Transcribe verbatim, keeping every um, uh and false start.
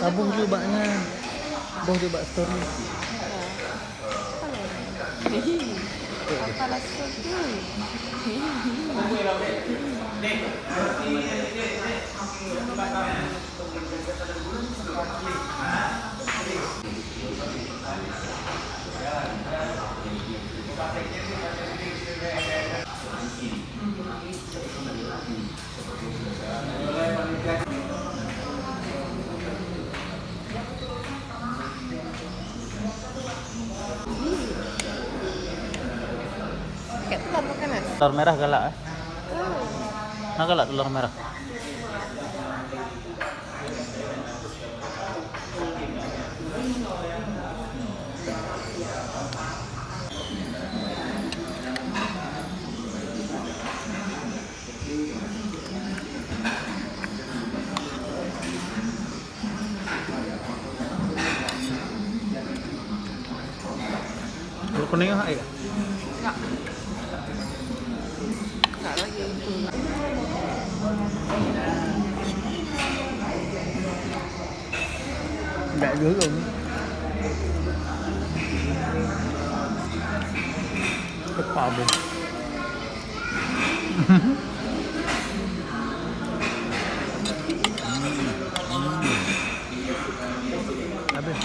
Taboh ju bak nyan. Boh ju bak story. Apa rasa tu? Pakai telur makan, eh? Telur merah galak, eh? Oh. Nah, galak telur merah. Telur kuning ah, eh? Tak. Tak lagi. Tak dulu. Kepala. Habis.